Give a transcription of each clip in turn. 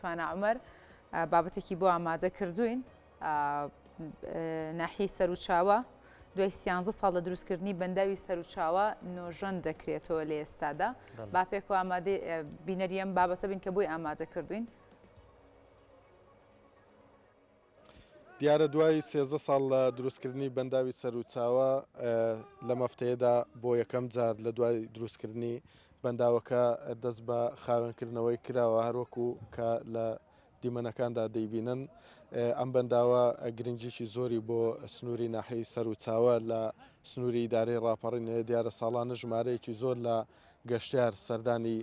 توانا عومەر بابەتێکی بۆ ئامادە کردوین ناحیەی سەروچاوە دوای سیانزە ساڵ لە دروستکردنی بەنداوی سەروچاوە نۆژەن دەکرێتەوە لە ئێستادا با پێکەوە ئامادەی بینەری ئەم بابەتە بین کە بۆی ئامادە کردوین. دیارە دوای 13 ساڵ لە دروستکردنی بەنداوی سەروچاوە لەم هەفتەیەدا بۆ یەکەم جار لە دوای دروستکردنی بەنداوەکە دەست بە خاوێنکردنەوەی کراوە هەروەکو کە لە دیمەنەکاندا دەیبینن ئەم بەنداوە گرنگیی زۆری بۆ سنووری ناحیەی سەروچاوە لە سنووری ئیدارەی ڕاپەڕین هەیە، دیارە ساڵانە ژمارەیەکی زۆر لە گەشتیار سەردانی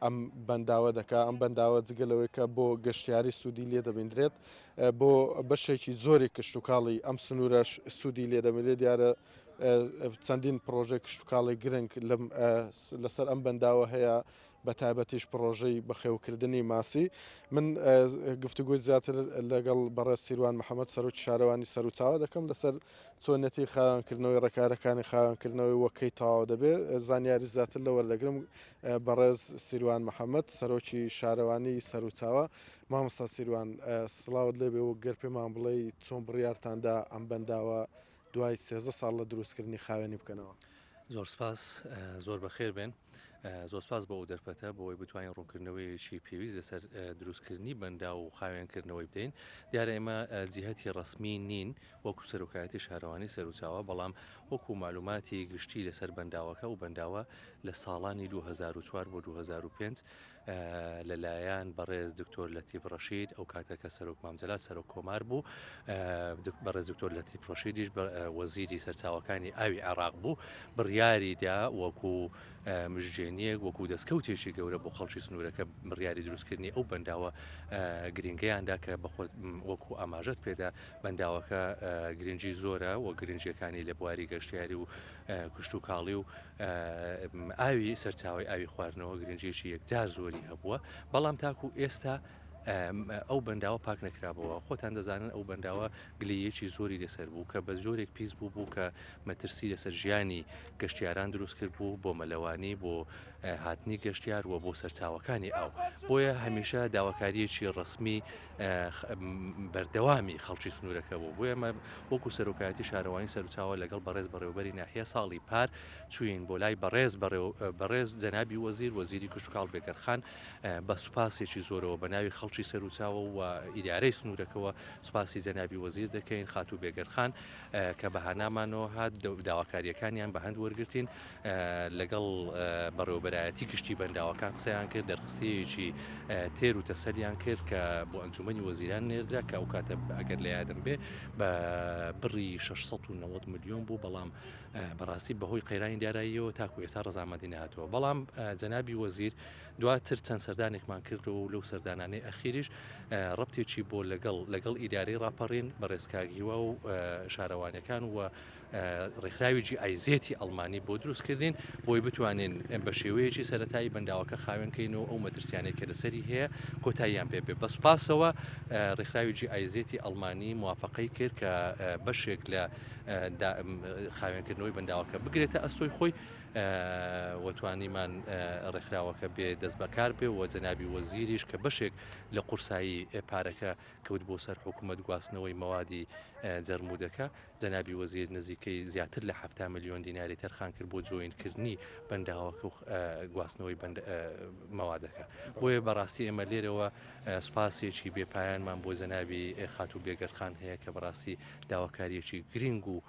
ئەم بەنداوە دەکا، ئەم بەنداوە جگە لەوەی کە بۆ گەشتیاری سوودی لێ دەبیندرێت بۆ بەشێکی زۆری کشتوکاڵی ئەم سنوورەش سوودی لێ دەبینرێت، دیارە چەندین پڕۆژەی کشتوکاڵی گرنگ لەسەر ئەم بەنداوە هەیە بە تایبەتیش پڕۆژەی بەخێوکردنی ماسی. من گفتوگۆی زیاتر لەگەڵ بەڕێز سیروان محەمەد سەرۆکی شارەوانی سەروچاوە دەکەم لەسەر چۆنیەتی خاوێنکردنەوەی ڕێکارەکانی خاوێنکردنەوەی وە کەی تەواو دەبێت زانیاری زیاتر لە وەردەگرم بەڕێز سیروان محەمەد سەرۆکی شارەوانی سەروچاوە مامۆستا سیروان سڵاوت لێبێ و گەر پێمان بڵێی چۆن بڕیارتاندا ئەم بەنداوە دوای 13 ساڵ لە دروستکردنی خاوێنی بکەنەوە؟ زۆر سپاس زۆر بەخێر بێن. زۆر سپاس بۆ ئەو دەرفەتە بۆ ئەوەی بتوانین ڕوونکردنەوەیەکی پێویست لەسەر دروستکردنی بەنداو و خاوێنکردنەوەی بدەین. دیارە ئێمە جیهەتی ڕەسمی نین وەکو سەرۆکایەتی شارەوانی سەروچاوە، بەڵام وەکو مەعلوماتی گشتی لەسەر بەنداوەکە، ئەو بەنداوە لە ساڵانی 2004 بۆ 2005 لەلایەن بەڕێز دکتۆر لەتیف ڕەشید ئەو کاتە کە سەرۆک مام جەلال سەرۆک کۆمار بوو بەڕێز دکتۆر لەتیف ڕەشیدیش وەزیری سەرچاوەکانی ئاوی عێراق بوو بڕیاری دا وەکو مژجێنیەک وەکو دەستکەوتێکی گەورە بۆ خەڵکی سنوورەکە بڕیاری دروستکردنی ئەو بەنداوە گرنگەیاندا کە بەخۆت وەکو ئاماژەت پێدا بەنداوەکە گرنگی زۆرە و گرنگیەکانی لە بواری گەشتیاری و کشتوکاڵی و ئاوی سەرچاوەی ئاوی خواردنەوە گرنگیەکی یەکجار زۆری هەبووە، بەڵام تاکو ئێستا ئەو بەنداوە پاک نەکرابەوە، خۆتان دەزانن ئەو بەنداوە گلەییەکی زۆری لەسەر بوو کە بە جۆرێک پیس بوو بوو کە مەترسی لەسەر ژیانی گەشتیاران دروست کرد بوو بۆ مەلەوانی بۆ هاتنی گەشتیار و بۆ سەرچاوەکانی ئاو بۆیە هەمیشە داواکاریەکی ڕەسمی بەردەوامی خەڵکی سنوورەکە بوو بۆیە ئێمە وەکو سەرۆکایەتی شارەوانی سەروچاوە لەگەڵ بەڕێز بەڕێوەبەری ناحیە ساڵی پار چووین بۆ لای بەڕێز بەڕێز جەنابی وەزیر وەزیری کشتوکاڵ بێگەرخان بە سوپاسێکی زۆرەوە بە ناوی خەڵکی سەروچاوە و ئیدارەی سنوورەکەوە سوپاسی جەنابی وەزیر دەکەین خاتوو بێگەرخان کە بە هانامانەوە هات داواکارییەکانیان بە هەند وەرگرتین لەگەڵ بەڕێوەبەرایەتی گشتی بەنداوەکان قسەیان کرد، دەرخستەیەکی تێر و تەسەلیان کرد کە بۆ ئەنجومەنی وەزیران نێردرا کە ئەو کاتە ئەگەر لە یادم بێ بە بڕی 690 ملیۆن بوو، بەڵام بەڕاستی بەهۆی قەیرانی داراییەوە تاکو ئێستا ڕەزامەندی نەهاتووە. بەڵام جەنابی وەزیر دواتر چەند سەردانێکمان کردەوە و لەو سەردانانەی ئەخیریش ڕەبتێکی بۆ لەگەڵ لەگەڵ ئیدارەی ڕاپەڕین بەڕێز کاک هیوا و شارەوانیەکان و ڕێکخراوی جی ئای زێتی ئەڵمانی بۆ دروست کردین بۆی بتوانین بە شێوەیەکی سەرەتایی بەنداوەکە خاوێن کەین و ئەو مەترسیانەی کە لەسەری هەیە کۆتاییان پێ بێ. بە سوپاسەوە ڕێکخراوی جی ئای زێتی ئەڵمانی موافقەی کرد کە بەشێک لە خاوێنکردنەوەی بەنداوەکە بگرێتە ئەستۆی خۆی و توانیمان ڕێکخراوەکە بێ دەست بەکار بێ و جەنابی وەزیریش کە بەشێک لە قورسایی پارەکە کەوت بۆ سەر حکوومەت گواستنەوەی مەوادی جەرموودەکە جەنابی وەزیر نزیکەی زیاتر لە 70 ملیۆن دیناری تەرخان کرد بۆ جۆینکردنی بەنداوەکە و گواستنەوەی مەوادەکە. بۆیە بەڕاستی ئێمە لێرەوە سوپاسێکی بێ پایانمان بۆ جەنابی خاتوو بێگەرد خان هەیە کە بەڕاستی داواکارییەکی گرنگ و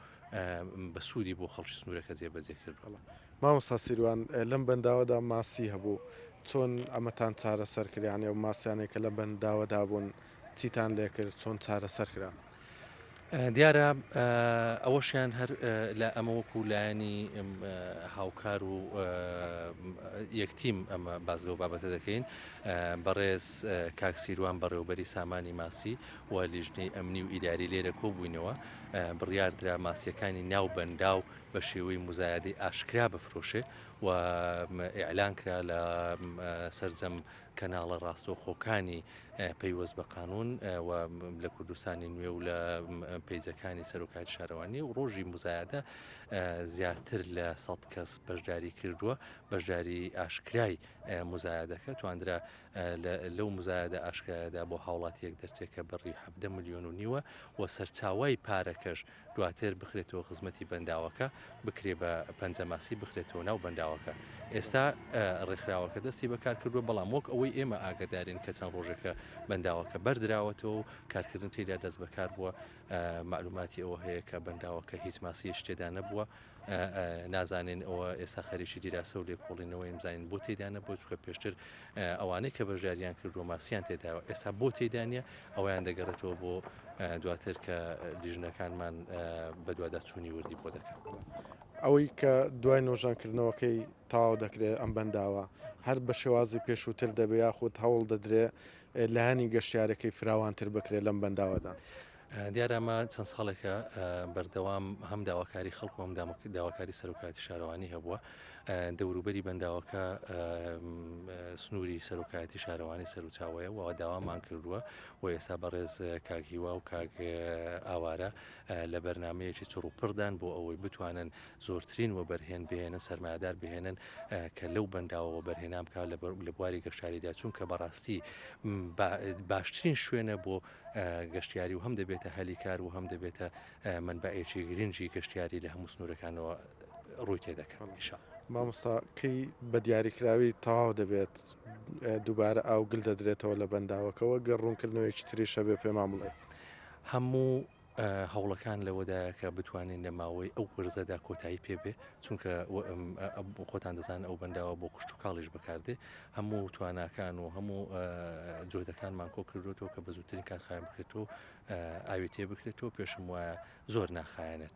بە سوودی بۆ خەڵکی سنوورەکە جێبەجێ کردووە. مامۆستا سیروان، لەم بەنداوەدا ماسی هەبوو، چۆن ئەمەتان چارەسەر کرد؟ یانی ئەو ماسیانەی کە لەم بەنداوەدا بوون چیتان لێکرد، چۆن چارەسەر کرا؟ دیارە ئەوەشیان هەر لە ئەمە وەکو لایەنی هاوکار و یەک تیم ئەمە باس لەو بابەتە دەکەین بەڕێز کاک سیروان بەڕێوبەری سامانی ماسی و لیژنەی ئەمنی و ئیداری لێرە کۆبووینەوە بڕیاردرا ماسیەکانی ناو بەنداو بە شێوەی مزایدەی ئاشکرا بفرۆشێ. و ئیعلان کرا لە سەرجەم کەناڵە ڕاستەوخۆکانی پەیوەست بە قانون و لە کوردستانی نوێ و لە پەیجەکانی سەرۆکایەتی شارەوانی و ڕۆژی مزایدە زیاتر لە 100 کەس بەشداری کردووە بەشداری ئاشکرای مزایدەکە تواندرا لەو مزایدە ئاشکرایەدا بۆ هاوڵاتیەک دەرچێت کە بڕی 17 ملیۆن و نیوە و سەرچاوی پارەکەش دواتر بخرێتەوە خزمەتی بەنداوەکە، بکرێ بە پەنجەماسی بخرێتەوە ناو بەنداوەکە. ئێستا ڕێکخراوەکە دەستی بە کار کردووە، بەڵام وەک ئەوەی ئێمە ئاگەدارین کە چەند ڕۆژێکە بەنداوەکە بەردراوەتەوە و کارکردن تێیدا دەست بەکار بووە، مەعلوماتی ئەوە هەیە کە بەنداوەکە هیچ ماسییەکی تێدا نەبووە، نازانین ئەوە ئێستا خەریکی دیراسە و لێکۆڵینەوەین بزانین بۆ تێدا نەبووە، چونکە پێشتر ئەوانەی کە بەشداریان کردووە ماسییان تێدایە، ئێستا بۆ تێدا نییە ئەوەیان دەگەڕێتەوە بۆ دواتر کە لیژنەکانمان بەدواداچوونی وردی بۆ دەکەن. ئەوەی کە دوای نۆژەنکردنەوەکەی تەواو دەکرێت ئەم بەنداوە هەر بە شێوازی پێشووتر دەبێت یاخود هەوڵ دەدرێت لایەنی گەشتیارەکەی فراوانتر بکرێت لەم بەنداوەدا؟ دیارە ئەمە چەند ساڵێکە بەردەوام هەم داواکاری خەڵک و هەم داواکاری سەرۆکایەتی شارەوانی هەبووە دەوروبەری بەنداوەکە سنووری سەرۆکایەتی شارەوانی سەروچاوەیە و داوامان کردووە و ئێستا بەڕێز کاک هیوا و کاک ئاوارە لە بەرنمەیەکی چڕ و پڕدان بۆ ئەوەی بتوانن زۆرترین وەبەرهێن بهێنن سەرمایەدار بهێنن کە لەو بەنداوە وەبەرهێنان بکات لە بواری گەشتاریدا چونکە بەڕاستی باشترین شوێنە بۆ گەشتیاری و هەم دەبێتە هەلی کار و هەم دەبێتە مەنبەعێکی گرنگی گەشتیاری لە هەموو سنوورەکانەوە ڕووی تێدەکەن ان شاء اللە. مامۆستا کەی بە دیاریکراوی تەواو دەبێت دووبارە ئاو گل دەدرێتەوە لە بەنداوەکەوە گەر ڕوونکردنەوەیەکی تریش هەبێ پێمان بڵێ. هەموو هەوڵەکان لەوەدایە کە بتوانین لە ماوەی ئەو وەرزەدا کۆتایی پێ بێ چونکە خۆتان دەزانن ئەو بەنداوە بۆ کشتوکاڵیش بەکاردێ هەموو تواناکان و هەموو جۆدەکانمان کۆ کردوێتەوە کە بە زووترین کات خایەن بکرێتەوە ئاوی تێ بکرێتەوە پێشم وایە زۆر ناخایەنێت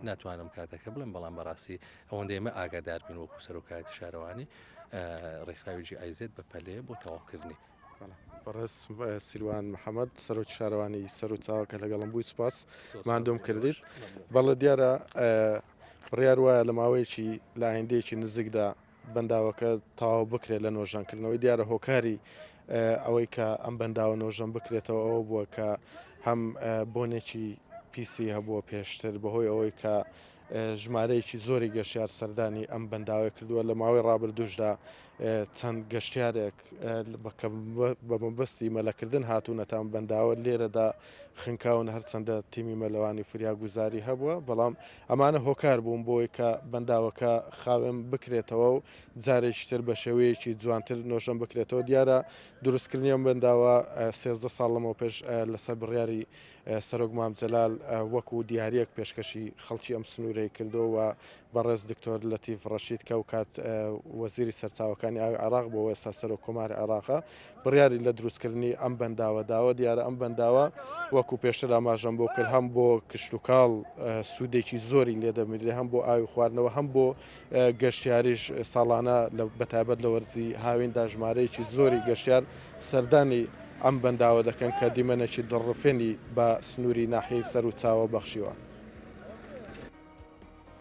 ناتوانم کاتەکە بڵێم بەڵام بەڕاستی ئەوەندە ئێمە ئاگادار بین وەکو سەرۆکایەتی شارەوانی ڕێکخراوی جی ئایزێت بە پەلەیە بۆ تەواوکردنی. بەڕێز سیروان محەمەد سەرۆکی شارەوانی سەروچاوە کە لەگەڵم بووی سوپاس ماندووم کردیت بەڵێ دیارە بڕیار وایە لە ماوەیەکی لە ئایندەیەکی نزیکدا بەنداوەکە تەواو بکرێت لە نۆژەنکردنەوەی دیارە هۆکاری ئەوەی کە ئەم بەنداوە نۆژەن بکرێتەوە ئەوە بووە کە هەم بۆنێکی پیسی هەبووە پێشتر بەهۆی ئەوەی کە ژمارەیەکی زۆری گەشتیار سەردانی ئەم بەنداوەی کردووە، لە ماوەی ڕابردووشدا چەند گەشتیارێک بە مەبەستی مەلەکردن هاتوونەتە ئەم بەنداوە، لێرەدا خنکاون، هەرچەندە تیمی مەلەوانی فریاگوزاری هەبووە، بەڵام ئەمانە هۆکار بوون بۆی کە بەنداوەکە خاوێن بکرێتەوە و جارێکی تر بە شێوەیەکی جوانتر نۆژەن بکرێتەوە. دیارە دروستکردنی ئەم بەنداوە 13 ساڵ لەمەوپێش لەسەر بڕیاری سەرۆک مام جەلال وەکو دیارییەک پێشکەشی خەڵکی ئەم سنوورەی کردووە و بەڕێز دکتۆر لەتیف ڕەشید کە ئەوکات وەزیری سەرچاوەکانی ئاوی عێراق بووە و ئێستا سەرۆک کۆماری عێراقە بڕیاری لە دروستکردنی ئەم بەنداوە داوە. دیارە ئەم بەنداوە وەکو پێشتر ئاماژەم بۆ کرد هەم بۆ کشتوکاڵ سوودێکی زۆری لێ دەبینرێ هەم بۆ ئاوی خواردنەوە هەم بۆ گەشتیاریش ساڵانە بەتایبەت لە وەرزی هاویندا ژمارەیەکی زۆری گەشتیار سەردانی ئەم بەنداوە دەکەن کە دیمەنێکی دڵڕفێنی بە سنووری ناحیەی سەروچاوە بەخشیوە.